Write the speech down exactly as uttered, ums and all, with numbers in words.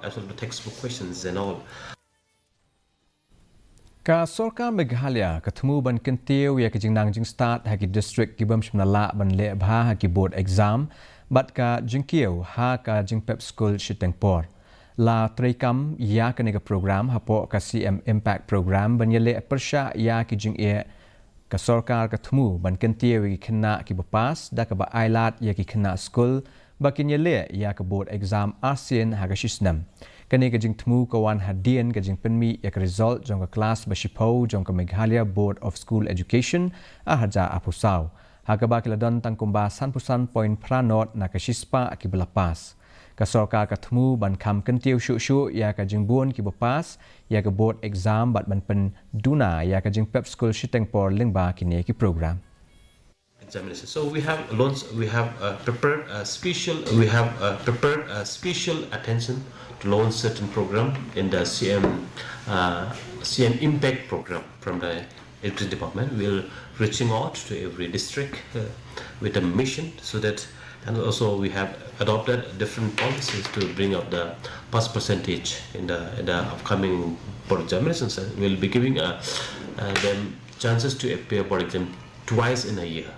As well the textbook questions and all. Ka sorkar Meghalaya ka thmu ban kyntiew ïa ka jingnang jingstad ha ki district ki bym shym la lah ban leh bha ha ki board exam bad ka jingkiew ha ka jingpep skul shiteng por. La treikam ïa kane ka program hapoh ka C M Impact Program ban ïaleh pyrshah ïa ki jingeh. Ka sorkar ka thmu ban kyntiew ïa ki khynnah kiba pass da kaba ailad ïa ki khynnah skul ba kin ïaleh ïa ka board exam arsien ha ka shisnem. Kane ka jingthmu ka wan hadien ka jingpynmih ïa ka result jong ka klas ba shiphew jong ka Meghalaya Board of School Education arhajar arphew saw, ha kaba ki la don tang kumba sanphew san point phra not na ka shispah kiba la pass. Ka sorkar ka thmu ban kham kyntiew shuh shuh ïa ka jingbun kiba pass ïa ka board exam bad ban pynduna ïa ka jingpep skul shiteng por lyngba kine ki program. Examination. So we have launched, we have uh, prepared a special, we have uh, prepared a special attention to launch certain program in the C M uh, C M Impact Program from the Education Department. We're reaching out to every district uh, with a mission so that, and also we have adopted different policies to bring up the pass percentage in the in the upcoming board examinations. We'll be giving uh, uh, them chances to appear board exam twice in a year.